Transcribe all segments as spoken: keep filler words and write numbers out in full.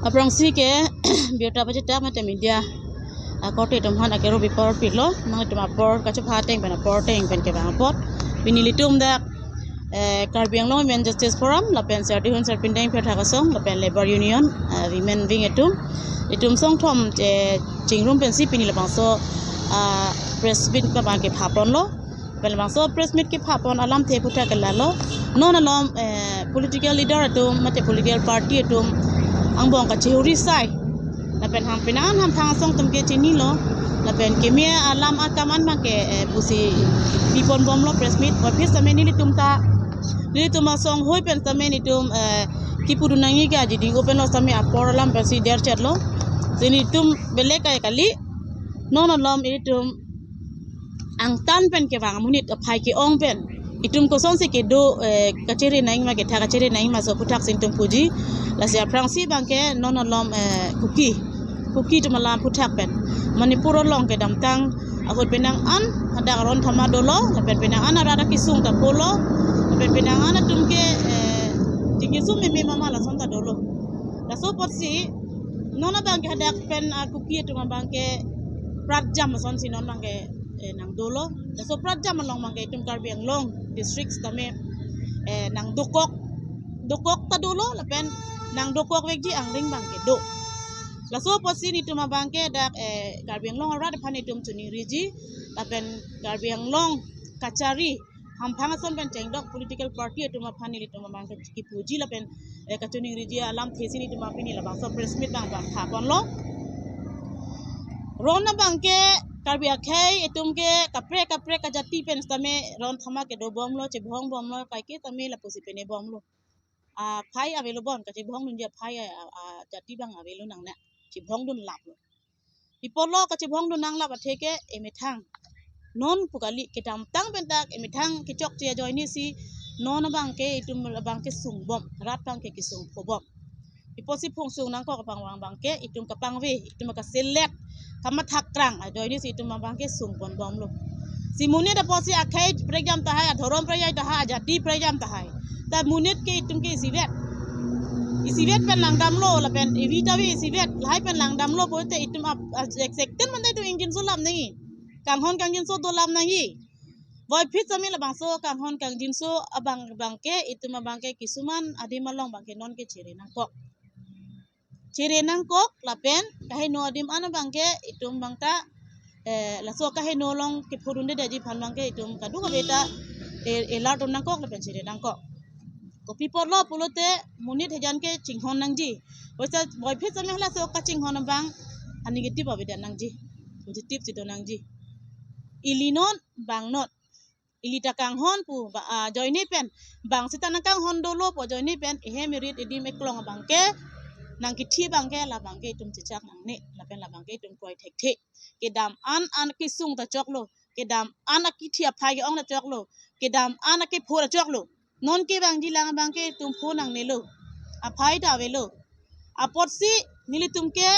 Aphrangsi ke birta pachetak mate media akorte atum aphan akero bipor pilo, nangtum apor kachepha ateng pen apor ateng pen kevang apot. Pini ilitum dak eh, Karbi Anglong Women Justice Forum lapen Serdihun Serpindeng Pherthak Asong lapen Labour Union, eh, Women Wing atum, itum songthom, eh, chingrum pensi pini labangso, ah, press meet abang kephaponlo. Pen labangso press meet kephapon alamthe aphuthak ke lalo. Non alom, eh, political leader atum mate political party atum angbong kachihuri sai. Lapen ham penang an hamphang asong atum ke chinilo. Lapen keme alam akam an abang ke, eh, pusi piponbomlo press meet. Office tame nelitum ta, nelitum asong hoi pen tame nelitum, eh, kipudun nangji ke ajiding open lo tame apor alam pensi derchetlo. Si nelitum belek kai kali. Non alom ilitum angtan pen kevang amonit aphai ke-ong pen itum kosonsi kedo, eh, kachere nangji ma ketha kachere nangji ma so aphuthak si nelitum puji. Lasi aphrangsi abang ke non alom, eh, Kuki, Kuki atum alam aphuthak pen Manipur along kedamtang ahut penang an hadak aron thama dolo, lapen penang an arat akesung ta polo, lapen penang an atum ke, eh, chingki sum meme mama lason ta dolo. Laso apotsi non abang ke hadak pen, ah, Kuki atum abang ke pratjam asonsi non abang ke, eh, nangdolo. Laso pratjam along abang ke itum Karbi Anglong district tame, eh, nangdokok, dokok ta dolo lapen nangdokok vekji angring abang ke do. Laso apotsi nelitum abang ke dak, eh, Karbi Anglong arat aphan itum choningriji lapen Karbi Anglong kachari hamphang ason pen chengdok political party atum aphan nelitum abang ke kipuji lapen, eh, kachoningriji alamthe si nelitum apini labangso press meet abang abang phaponlo. Ron abang ke Karbi akhei itum ke kaprek kaprek kajati pen tame ron thama kedobomlo, chebongbomlo, kaike tame lapusi penebomlo. Aphai avelo bon, kachebongdunji aphai a, a, ajati abang avelo nangne, chebongdun laplo. Pi apotlo kachebongdun nanglap athe ke emethang. Non pu kali, kedamtang pen dak emethang kechokche ajoine si non abang ke itum abang ke sungbom, rat abang ke kesungphobom. Pi apotsi phungsung nangkok abang abang ke itum kapangve, itum kaselek, kamathak krang ajoine si itum abang ke sungponbomlo. Si monit apotsi akhei prekjam tahai, adhorom prekjam tahai, ajati prekjam tahai. Ta monit ke itum ke isivet. Isivet pen langdamlo lapen ivi ta vi isivet lahai pen langdamlo pulote itum ap, a, exact ten mane itum ingjinso alam nangji. Kanghon kangjinso do alam nangji. Voiphit tame labangso kanghon kangjinso abang abang ke itum abang ke kisuman adim along abang ke non ke chere nangkok. Chere nangkok lapen kaheno adim an abang ke itum abang ta, eh, laso kaheno along kephodunde detji aphan abang ke itum kadokave ta, eh, alert nangkok lapen chere nangkok. Kopi apotlo pulote monit hejan ke chinghon nangji. Boisa voiphit tame halaso kachinghon abang a negative avedet nangji. Positive si do nangji. Ili non bang non. Ili ta kanghon pu ba, ah, ajoine pen. Bang seta nangkanghon dolo pu ajoine pen. Ehem erit edim eklong abang ke nangkithi abang ke labang ke itum chechak nangne. Lapen labang ke itum kroi thekthe. Kedam an an kesung ta choklo. Kedam an akithi aphai ke-ong ta choklo. Kedam an akepho ta choklo. Non kevangji lang abang ke itum pho nangnelo. Aphai ta avelo. Apotsi nelitum ke,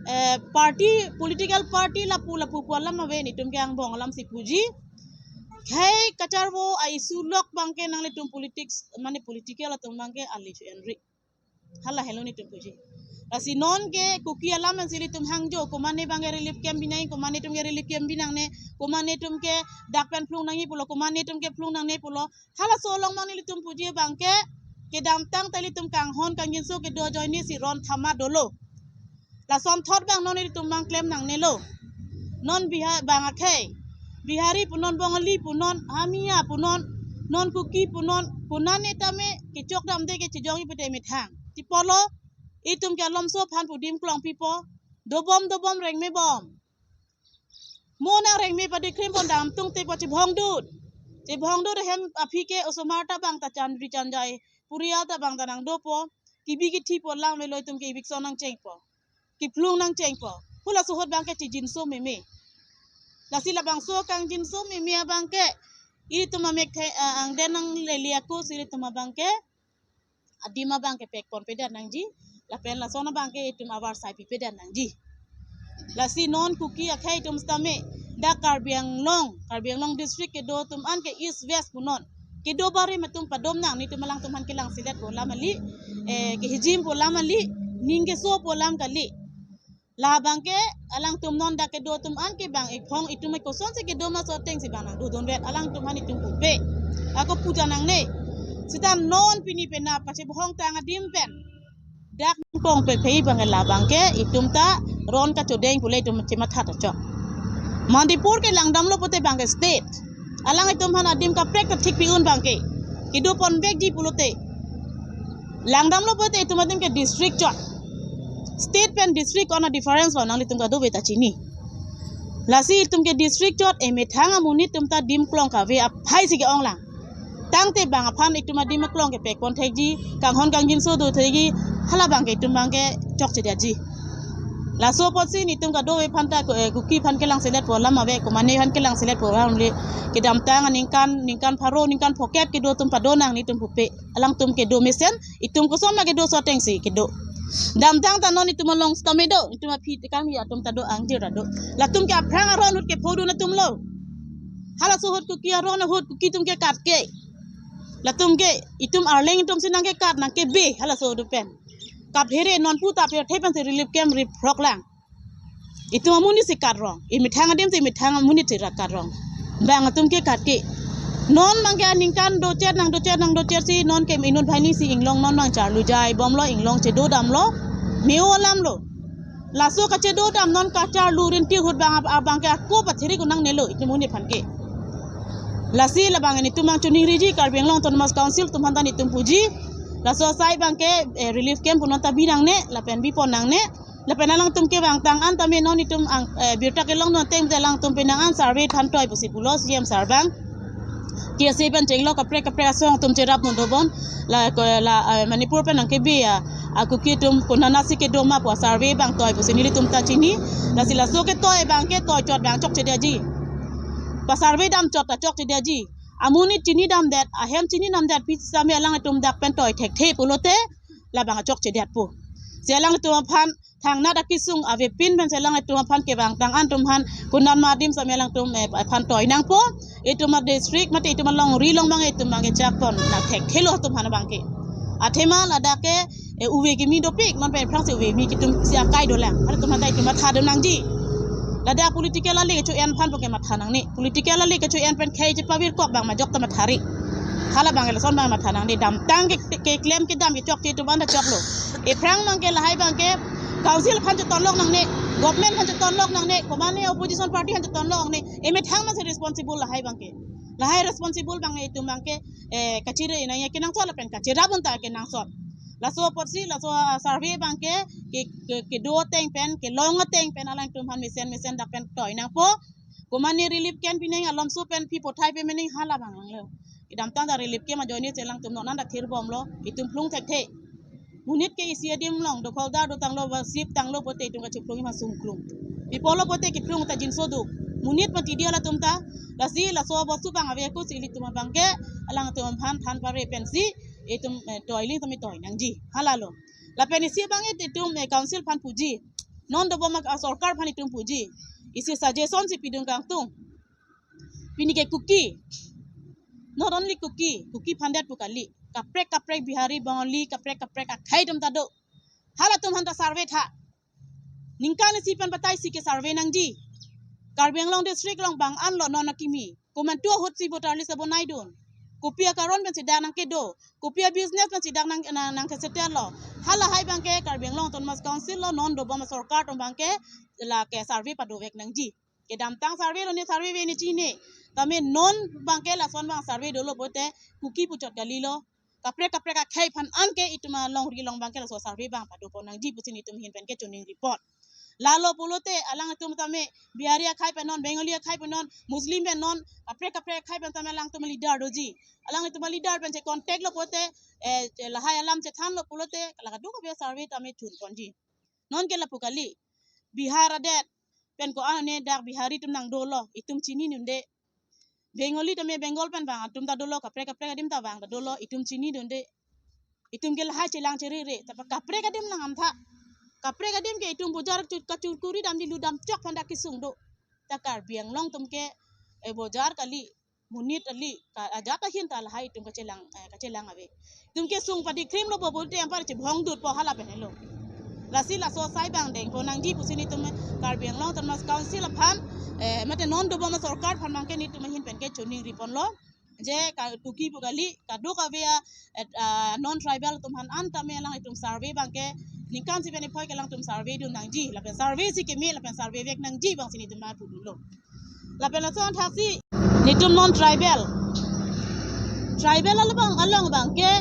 eh, party, political party lapu lapu pu alam ave, nelitum ke angbong alam si puji. Khei kacharvo a-issue lok abang ke nanglitum politics, mane political atum abang ke ali chu enri. Hala helo nelitum puji. Lasi non ke Kuki alam si nelitum hangjo, komane abang ke relief camp binai, komane atum ke relief camp binangne, komane atum ke dak pen phlung nangji pulo, komane atum ke phlung nangne pulo. Halaso along abang nelitum puji abang ke, kedamtang ta ilitum kanghon kangjinso kedo ajoine si ron thama dolo. Lasonthot abang non ilitum abang klem nangnelo. Non Bihar abang akhei. Bihari punon, Bongali punon, Hamiya punon, non Kuki punon, konane tame kechok damde ke chejongji pute methang. Pi apotlo, itum ke alomso aphan pu adim klong pipo. Dobom dobom rengme bom. Mo nang rengme padi krim pon dam tung te po chebongdun. Chebongdun hem aphi ke osomar ta abang ta chan ri chan jai. Purial ta abang ta nangdopo. Kibi kithi po lang avelo, itum ke eviction nangchengpo. Kiphlung nangchengpo. Halaso ahut abang ke chejinso meme. Lasi labangso kangjinso meme abang ke itum amek the, ah, angden nanglele ako si itum abang ke adim abang ke pekponpedet nangji, lapen lason abang ke itum avarsai pipedet nangji. Lasi non Kuki akhei atum sitame dak Karbi Anglong, Karbi Anglong district kedo atum an ke East West punon. Kedo barim atum padom nang, nelitum alangtum aphan kelangselet pu alam kali, eh, kehijim pu alam kali, Ning keso pu alam kali. La abangke alangtum non dak kedo atum an ke bang iphong itum kosonsi kedo ma soteng si bang nangdodunvet alangtum aphan itum pupe. Ako puja nangne. Sita non pini penap kachebohong tang adim pen dak pong pe phei bang la abangke itum ta ron kachodeng pule itum chematha ta chok. Manipur ke langdamlo pute bangke state. Alanglitum aphan adim kaprek ta thik pi-un abangke. Kedo ponvekji pulote. Langdamlo pute itum adim ke district chot. State pen district ko-an a-difference lo nanglitum kadokave ta chini. Lasi itum ke district chot emethang amonit atum ta adim klong kave aphai si ke-ong lang. Tangte bang aphan itum adim aklong kepek pon thekji, kanghon kangjinso do thekji, hala abangke itum abangke chokchedetji. Laso apotsi netum kadokave aphan ta ko, eh, Kuki aphan kelang selet pu alam ave, komane aphan kelang selet pu alam le, kedamtang aningkan, ningkan pharo, ningkan phokep kedo atum pado nang netum pupe. Alangtum kedo mesen, itum koson ma kedo soteng si kedo. Damtang ta non itum along sitame do, itum aphi tekang ya atum ta do, angjir ta do. Latum ke aphrang aron ahut kephodun atum lo. Halaso ahut Kuki aron ahut Kuki atum ke kat ke. Latum ke itum Arleng atum si nangkekat nangkebe halaso ahut pen. Kaphere non pu ta pirthe pen si relief camp rip phrok lang. Itum amonit si kat rong. Emethang adim si emethang amonit si rat kat rong. Bang atum ke kat ke. Non abangke aningkan dochot nangdochot nangdochot si non ke inut banghini si inglong non abang charlu jai bomlo, inglong chedo damlo. Meo alam lo. Laso kachedo dam non kacharlu rinti ahut bang ab-, abangke ako pathirik un nangnelo itum amonit aphan ke. Lasi labang netum abang choningriji Karbi Anglong Autonomous Council atum aphan ta netum puji. Laso asai abangke, eh, relief camp pu non ta bi nangne, lapen bi pon nangne. Lapen alangtum kevangtang an tame non itum ang, eh, birta kelong non ateng te alangtum penang an survey than toi pusi pulo C M sir abang. K S A pen chenglo kaprek kaprek asong atum cherap non dobom. La ko la, eh, Manipur pen nangkebe a, a Kuki atum konat nasi kedo ma pu survey abang toi pusi nelitum ta chini. Lasi laso ketoi abangke toi chot abang chokchedetji. Pasurvey dam chot ta chokchedetji. Amonit chini damdet, ahem chini damdet pi sitame alangtum dak pen toi thekthe pulote labang chokchedetpo. Si alangtum aphan thangnat akesung avepin pen si alangtum aphan kevangtang an atum aphan konat ma adim sitame alangtum, eh, aphan toi nangpo. Itum adistrict mate itum alongri along abang itum abangke chak pon nangthekthelo atum aphan abangke. Athema ladak ke, eh, uve kimi dopik non pen aphrangsi uve kimi atum si akai dolang. Halatum aphan ta itum matha do nangji. Ladak political ale kecho-en aphan pu ke matha nangne. Political ale kecho-en pen khei chepavir kok abang majok ta mathari. Hala abang lason abang matha nangne, damtang ke, ke, keklem kedam kechokche atum an ta choklo. Ephrang abangke lahai abangke council aphan chetonlok nangne, government aphan chetonlok nangne, komane opposition party aphan chetonlok nangne. Emethang abang si responsible lahai abangke. Lahai responsible abang itum abangke, eh, kachiri nangji kenangsot lapen kachirap un ta kenangsot. Laso apotsi, laso, ah, survey abangke, ke, ke, kedo ateng pen, kelong ateng pen alangtum aphan mesen mesen dak pen toi nangpo. Komane relief camp pining alomso pen pi pothai pe mening hala abang langlo. Kedamtang ta relief camp ajoine si alangtum non an ta thir bomlo, itum phlung thekthe. Monit ke isi adim along, dokhokdar dotanglo, worship tanglo pote itum kachiphlung ima sungklung. Pi pulo pote kiphlung ta jinso do. Monit mati dia latum ta, lasi laso abostu abang ave ako si ilitum abangke, alangtum aphan than pare pensi, itum, eh, toi ling tame toi nangji. Halalo. Lapen isi abang itum, eh, council aphan puji. Non dobom a sorkar aphan itum puji. Isi suggestion si pidun kangtung. Pini ke Kuki. Not only Kuki, Kuki aphan det pu kali. Kaprek kaprek Bihari, Bengali, kaprek kaprek akhei atum ta do. Halatum aphan ta survey tha. Ningkan isi pen batai isi ke survey nangji. Karbi Anglong district along bang an lo non akimi. Komantu ahut si voter list abonaidun. Kopi akaron pensi dak nangkedo. Kopi a-business pensi dak nang, nang, nangkesetello. Halahai abangke Karbi Anglong Autonomous Council lo non dobom a sorkar atum abangke lake survey padovek nangji. Kedamtang survey lo ne survey ave ne chine. Tame non abangke lason abang survey dolo pote Kuki puchot kalilo. Kaprek kaprek akhei aphan anke itum alongri along abangke laso survey abang padopon nangji pusi netum ahin pen kechoningri apot. Lalo pulote alangtum tame Bihari akhei pen non, Bengali akhei pen non, Muslim pen non, kaprek kaprek akhei pen tame alangtum leader doji. Alangtum leader pen che contact lo pote, eh, che lahai alam chethanlo pulote, la kadokave survey tame chun ponji. Non ke lapu kali. Bihar adet pen ko-an ne dak Bihari atum nangdolo, itum chininunde. Bengali tame Bengal pen vang atum ta dolo, kaprek kaprek adim ta vang ta dolo, itum chininunde. Itum ke lahai chelang cherere, tapa kaprek adim nang amtha. Kaprek adim ke itum bojar chu-, kachurkuri damji, ludam chok aphan dak kesung do. Ta Karbi Anglong atum ke, eh, bojar kali, monit kali, ka ajat ahin ta lahai itum kachelang, eh, kachelang ave. Itum ke sung padi krim lo bo bo te ampar chebhong dut po hala pen lo. Lasi laso asai abang dengpon nangji pusi nelitum Karbi Anglong Autonomous Council aphan, eh, mate non dobom asorkar aphan abangke nelitum ahin pen ke choningri ponlo. Je ka Kuki pu kali, kadokave a, et, ah, non tribal atum aphan an tame alanglitum survey abangke ningkan isi pen iphoi ke alangtum survey dun nangji, lapen survey isi keme lapen survey vek nangji abangsi nelitum ma pudunlo. Lapen laso athaksi nelitum non tribal, tribal alabang along abangke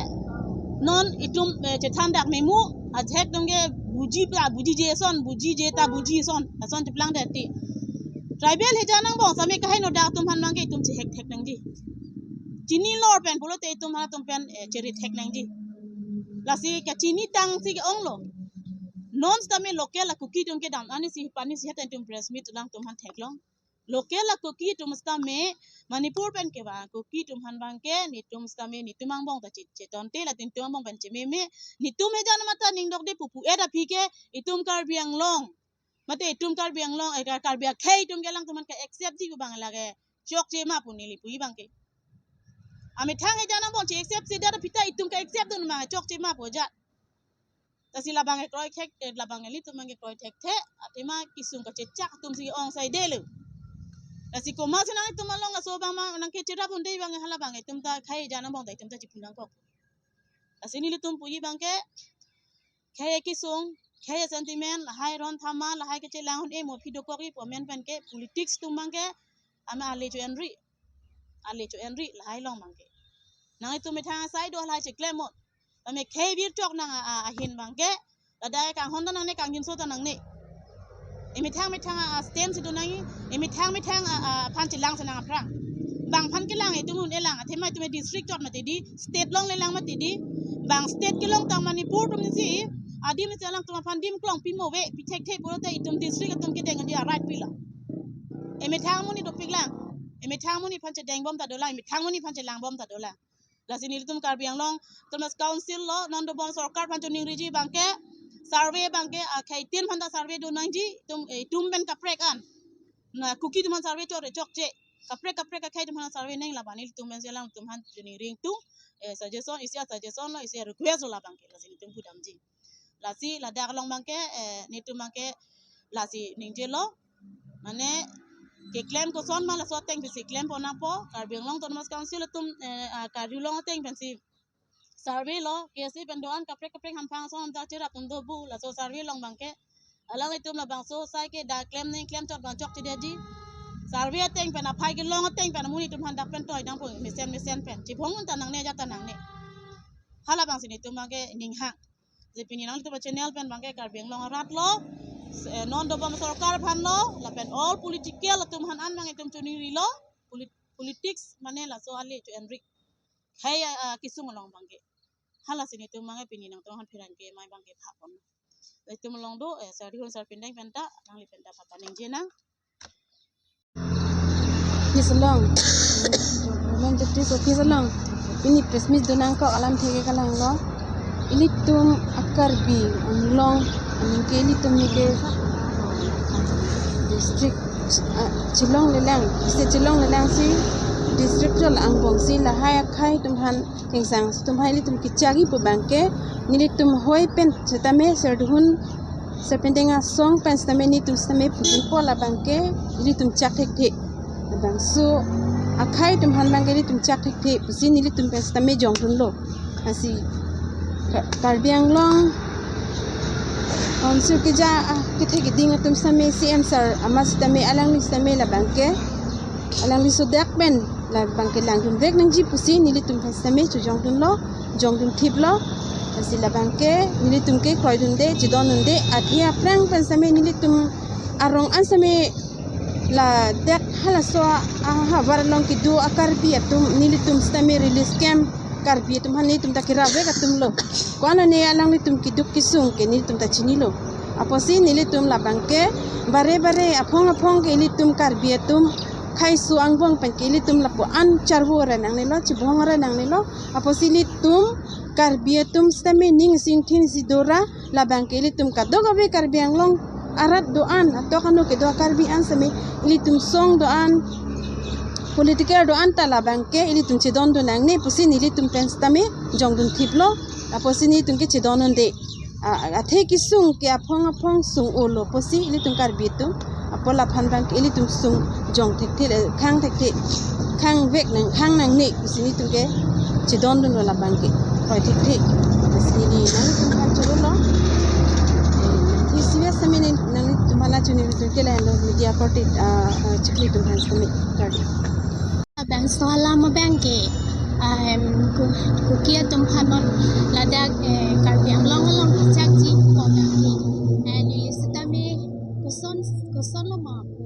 non itum, eh, chethan dak memu ajek atum ke buji pra buji je son, buji je ta buji son, lason cheplang dati. Tribal hejan angbong sami kaheno dak atum aphan abangke itum chehek thek nangji. Chini lor pen pulote itum aphan atum pen, eh, cheri thek nangji. Lasi kachini tangsi ke-onglo. Non sitame local a Kuki atum kedam ani isi pani isi heta itum press meet alangtum aphan theklong. Local a Kuki atum sitame Manipur pen kevang Kuki atum aphan abangke nelitum sitame nelitum angbong ta che-, chetonte latum angbong pen chememe. Nelitum hejan mata ning dokde pupu eda phi ke itum Karbi Anglong. Mate itum Karbi Anglong, eh, Kar-, Karbi akhei atum ke alangtum aphan ke accept ji pu abang lake chokche ma pu neli puji abangke. Amethang hejan angbong che accept si dada pita itum ke accept dun ma chokche ma pu ajat. Lasi labang ke kroi thek, eh, labang ke nelitum abangke kroi thekthe, athema kesung kachechak atum si ong saidelo. Lasi komatsi nangtum along laso abang ma nangkecherap un-e abang hala abang itum ta khei hejan angbong ta itum ta chipu nangkok. Lasi nelitum puji abangke khei kesung, khei sentiment, lahai ron thama, lahai kechelang un-e mo phi dokok-i pu amen pen ke politics atum abangke, ama ale cho-enri, ale cho-enri, lahai along abangke. Nangtum methang asai do lahai cheklem mo. Tame khei birchok nang a, a, ahin abangke, ladak kanghon ta nangne, kangjinso ta nangne. Emethang methang a, a, stand si do nangji, emethang methang a, a, aphan chelang si nang aphrang. Bang aphan kelang itum un-e lang, athema itum district chot mati di, state along le lang mati di, bang state kelong tang Manipur atum si, adim si alangtum aphan dim klong pimo ave, pi thekthe pulote itum district atum kedeng adi a right pilo. Emethang amonit dopik lang, emethang amonit aphan chedeng bom ta dolang, emethang amonit aphan chelang bom ta dolang. Lasi nelitum Karbi Anglong Autonomous Council lo, non dobom sorkar aphan choningriji abangke, survey abangke, ah, khei tin aphan ta survey do nangji, itum, eh, itum pen kaprek an. Na Kuki atum aphan survey chot chokche. Kaprek kaprek akhei atum aphan survey nang laban nelitum pen si alangtum aphan choningri ingtung, eh, suggestion, isi a suggestion lo, isi a request lo labangke, lasi nelitum pudamji. Lasi ladak along abangke, eh, nelitum abangke lasi ningjelo. Mane keklem koson ma laso ateng pensi klem pon nangpo, Karbi Anglong Autonomous Council atum, eh, ah, Karbi Anglong ateng pensi survey lo, K S A pen do-an kaprek kaprek hamphang ason ta cherap atum do bu, laso survey along abangke alanglitum labangso asai ke dak klem nang klem chot abang chokche dei ji. Survey ateng pen aphai kelong ateng pen amonit atum aphan dak pen toi nangpo mesen mesen pen. Chibhong un ta nangne ajat ta nangne. Hala abangsi nelitum abangke ninghang. Lasi pini nanglitum channel pen abangke Karbi Anglong arat lo, eh, non dobom sorkar aphan lo, lapen all political atum aphan an abang itum choningrilo, polit-, politics mane laso ale cho-enri. Khei, ah, kesung along abangke. Halasi nelitum abangke pini nangtum aphan pherangke mai abangke phapon. Nelitum along do, eh, Serdihun Sarpindeng pen ta, nangli pen ta phapaningje nang. Office along, Government Justice Office along pini press meet do nangkok alamthe ke kalang lo. Ilitum a-Karbi Anglong aningke ilitum neke district, ah, chelong lelang, isi chelong lelang si district chot angbong si lahai akhei atum aphan kengsang atum aphan ilitum kechak-i pu abangke, nelitum hoi pen sitame Serdihun Sarpindeng asong pen sitame nelitum sitame pudunpo labangke ilitum chak thekthe. Labangso akhei atum aphan abangke ilitum chak thekthe pusi nelitum pen sitame jongdunlo. Lasi Ka-, Karbi Anglong Council keja, ah, kethe keding atum sitame C M sir amat sitame alangli sitame labangke alangli sodak pen labangke langdun vek nangji pusi nelitum pen sitame chojongdunlo, jongdun thiplo. Lasi labangke nelitum ke kroidunde, chedondunde, athe aphrang pen sitame nelitum arong an sitame ladak halaso a, ahavar along kedo a-Karbi atum nelitum sitame release camp Karbi atum aphan nelitum ta kera vek atum lo. Ko-an ane alanglitum keduk kesung ke nelitum ta chinilo. Apotsi nelitum labangke bare bare aphong aphong ke ilitum Karbi atum khei su angbong pen ke ilitum lapu-an charvo ra nangnelo, chibhong ra nangnelo. Apotsi ilitum Karbi atum sitame ning sing thin si dora labangke ilitum kadokave Karbi Anglong arat do-an, atok ano kedo Karbi an sitame ilitum song do-an, political do-an ta labangke ilitum chedondun nangne pusi nelitum pen sitame jongdun thiplo, apotsi nelitum ke chedondunde. A- athe kesung ke aphong aphong sung-olo pusi ilitum Karbi atum. Apot laphan abang ke ilitum sung jong thekthe, eh, khang thekthe, khang vek nang, khang nangne pusi ilitum ke chedondunlo labang ke. Hoi thekthe. Pusi neli nanglitum aphan chodunlo. Eh, isi ves sami neli nanglitum aphan choningri atum ke lahenlo media party, ah, ah, chikli atum aphan sami kardom. Labangso alam abang ke, ah, em, Ku- Kuki atum aphan non ladak, eh, Karbi Anglong along kechakji pu abang ke, eh, neli sitame koson, kosonlo ma pu,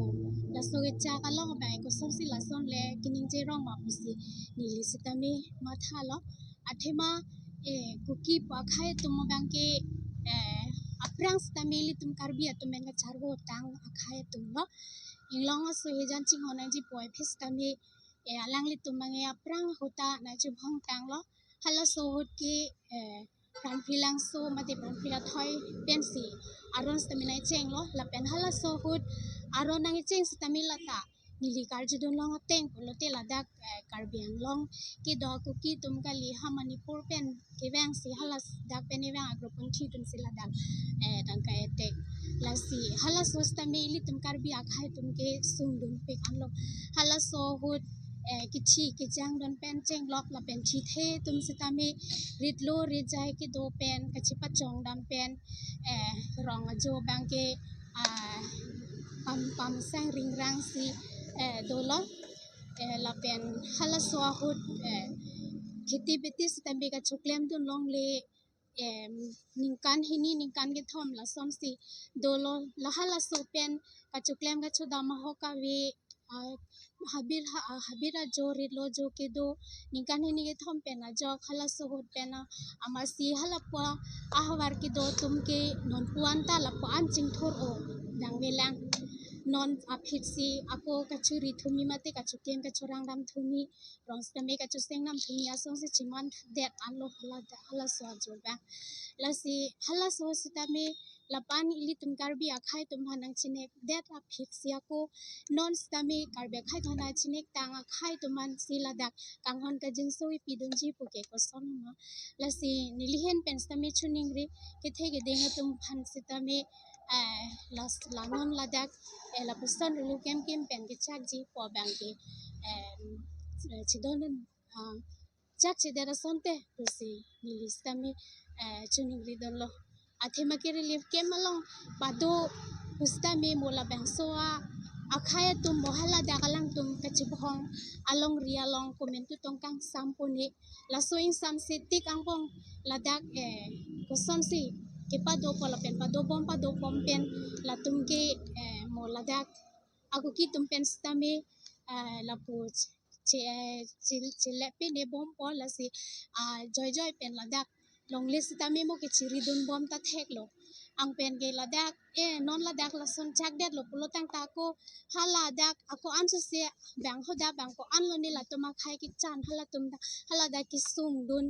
laso kechak along abang kosonsi lason le keningje rong ma pusi neli sitame mathalo. Athema, eh, Kuki pu akhei atum abang ke, eh, aphrang sitame ilitum Karbi atum pen kacharvo tang akhei atumlo. Inglong aso hijan chinghon nangji pu aphi sitame, eh, alanglitum abang ke aphrang ahut ta nangchebhong tanglo. Halaso ahut ke, eh, Pranphi Langso mate Pranphi Rathoi pensi aron sitame nangchenglo, lapen halaso ahut aron nangcheng sitame lata neli karjudun long ateng pulote ladak, eh, Karbi Anglong kedo Kuki atum kali, ha Manipur pen kevangsi haladak pen evang agropunthi atumsi ladak, eh, tangka etek. Lasi halaso sitame ilitum Karbi akhei atum ke sungdunpik anlo. Halaso ahut, eh, kithi kejang dun pen chenglok lapen thithe atum sitame ritlo rijai kedo pen kachepachong dam pen, eh, rong ajo abang ke, ah, pam pamsang ringrangsi, eh, dolo. Eh, lapen halaso ahut, eh, kheti beti sitame kachoklem dun longle, em, ningkan hini ningkan kethom lasonsi dolo. La halaso pen kachoklem kachodam ahok ave, ah, habit ha- ah, habit ajo ritlo ajo kedo ningkan hini kethom pen ajok halaso ahut pen, ah, amatsi halapu ahavar kedo atum ke nonpu anta lapu an chingthur-o dangvelang. Non aphitsi ako kachori thumi mate kachokim kachorang dam thumi, rong sitame kachoseng dam thumi asonsi cheman det anlo hala halaso ajo abang. Lasi halaso sitame lapu an ilitum Karbi akhei atum aphan nangchinekdet aphitsi ako non sitame Karbi akhei atum aphan nangchinek tang akhei atum aphansi ladak kanghon kangjinso ipidunji puke koson ma. Lasi neli ahin pen sitame choningri kethe keding atum aphan sitame, eh, las- la non ladak, eh, lapuson rulu kemkem pen kechakji pu abang ke, eh, chedondun, ah, chakchedet asonte pusi neli sitame, eh, choningridunlo. Athema ke relief camp along pado pu sitame mo labangso akhei atum mo haladak alangtum kachebhong alongri along komantu tong kangsam pone. Laso ingsamse tik angbong ladak, eh, kosonsi kepadopo lapen padobom padobom pen latum ke, eh, mo ladak a-Kuki atum pen sitame, eh, lapu che- che- che- chelep pine bompo lasi, ah, joijoi pen ladak longle sitame mo kechiridunbom ta theklo. Ang pen ke ladak, eh, non ladak lason chakdetlo pulotangte ako haladak ako ansose bang hoda bang ko-anlo ne latum akhei kechan halatum ta haladak kesungdun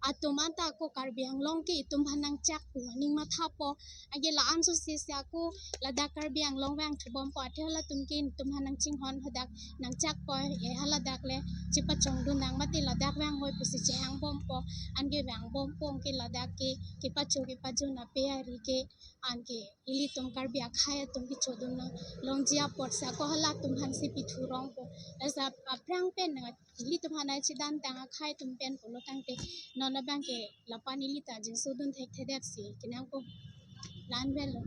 atum anta ako Karbi Anglong ke itum aphan nangchak pu aning mathapo. Anke la ansose si ako ladak Karbi Anglong vangthubompo athe halatum ke itum aphan nangchinghon hadak nangchakpo, eh, haladak le chepachongdun nang mate ladak vanghoi pusi chehangbompo. Anke vangbompo anke ladak ke kepacho kepajun ape ari ke anke ilitum Karbi akhei atum kechodun nang longji apotsi ako halatum aphansi pithu rongpo. Lasi ap- aphrang pen nang ilitum aphan nangchedan tang akhei atum pen pulotangte non abang ke lapu an ili ta jinsodun thekthedetsi kenangpo. La-an avelo.